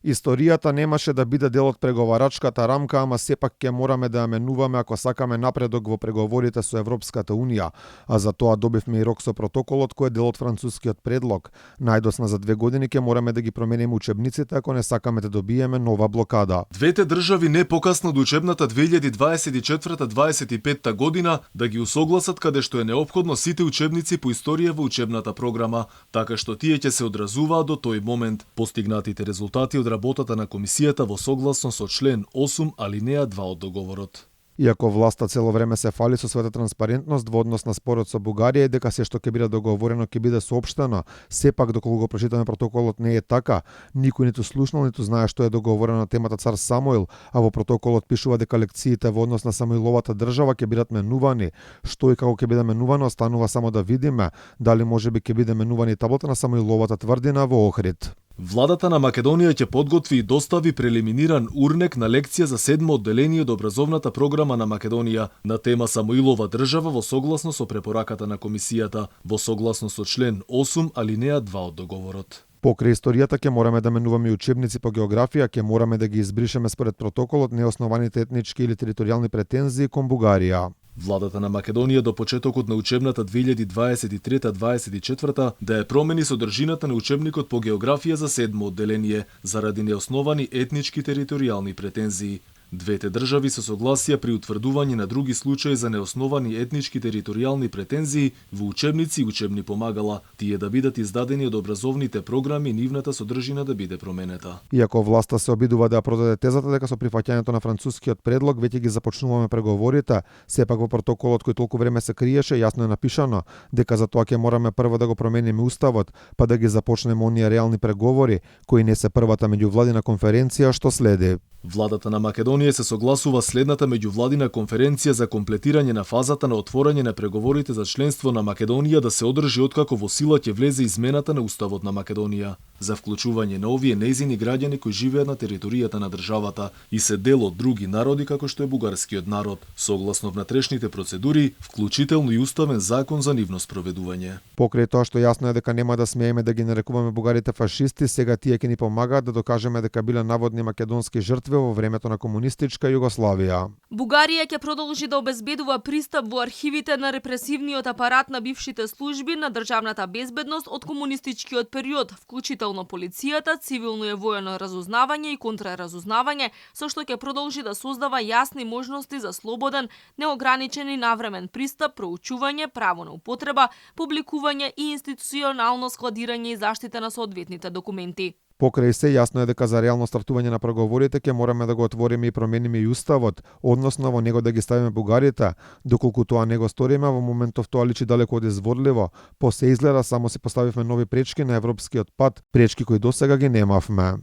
Историјата немаше да биде дел од преговарачката рамка, ама сепак ќе мораме да ја менуваме ако сакаме напредок во преговорите со Европската Унија, а за тоа добивме и рок со протоколот кој е дел од францускиот предлог. Најдосна за 2 години ќе мораме да ги промениме учебниците ако не сакаме да добиеме нова блокада. Двете држави не покасно од учебната 2024-25 година да ги усогласат каде што е неопходно сите учебници по историја во учебната програма, така што тие ќе се одразуваат до тој момент. Постигнатите резултати од работата на комисијата во согласно со член 8 алинеја 2 од договорот. Иако власта цело време се фали со својата транспарентност во однос на спорот со Бугарија и дека се што ќе биде договорено ќе биде соопштено, сепак доколку го прочитаме протоколот не е така. Никој ниту слушнал, ниту знае што е договорено на темата Цар Самуил, а во протоколот пишува дека лекциите во однос на Самуиловата држава ќе бидат менувани. Што и како ќе биде менувано останува само да видиме, дали можеби ќе биде менувани таблата на Самуиловата тврдина во Охрид. Владата на Македонија ќе подготви и достави прелиминиран урнек на лекција за 7 одделение од образовната програма на Македонија на тема Самуилова држава во согласно со препораката на комисијата, во согласно со член 8 алинеја 2 од договорот. Покрај историјата ќе мораме да менуваме и учебници по географија, ќе мораме да ги избришеме според протоколот неоснованите етнички или територијални претензии кон Бугарија. Владата на Македонија до почетокот на учебната 2023-24 да ја промени содржината на учебникот по географија за 7 одделение заради неосновани етнички територијални претензии. Двете држави се согласија при утврдување на други случаи за неосновани етнички територијални претензии во учебници и учебни помагала, тие да бидат издадени од образовните програми и нивната содржина да биде променета. Иако власта се обидува да ја продаде тезата дека со прифаќањето на францускиот предлог веќе ги започнуваме преговорите, сепак во протоколот кој толку време се криеше јасно е напишано дека за тоа ќе мораме прво да го промениме уставот, па да ги започнеме оние реални преговори кои не се првата меѓувладина конференција што следи. Владата на Македонија се согласува следната меѓувладина конференција за комплетирање на фазата на отворање на преговорите за членство на Македонија да се одржи откако во сила ќе влезе измената на уставот на Македонија за вклучување на овие нејзини граѓани кои живеат на територијата на државата и се дел од други народи како што е бугарскиот народ, согласно внатрешните процедури, вклучително и уставен закон за нивно спроведување. Покрај тоа што јасно е дека нема да смееме да ги нарекуваме бугарите фашисти, сега тие ќе ни помагаат да докажеме дека биле наводни македонски жртви во времето на комунистичка Југославија. Бугарија ќе продолжи да обезбедува пристап во архивите на репресивниот апарат на бившите служби на државната безбедност од комунистичкиот период, вклучително полицијата, цивилно и воено разузнавање и контраразузнавање, со што ќе продолжи да создава јасни можности за слободен, неограничен и навремен пристап, проучување, право на употреба, публикување и институционално складирање и заштита на соодветните документи. Покрај се јасно е дека за реално стартување на преговорите ќе мораме да го отвориме и промениме и уставот, односно во него да ги ставиме бугарите. Доколку тоа не го сториме, во моментов тоа личи далеку од изворливо. По се изгледа само си поставивме нови пречки на европскиот пат, пречки кои досега ги немавме.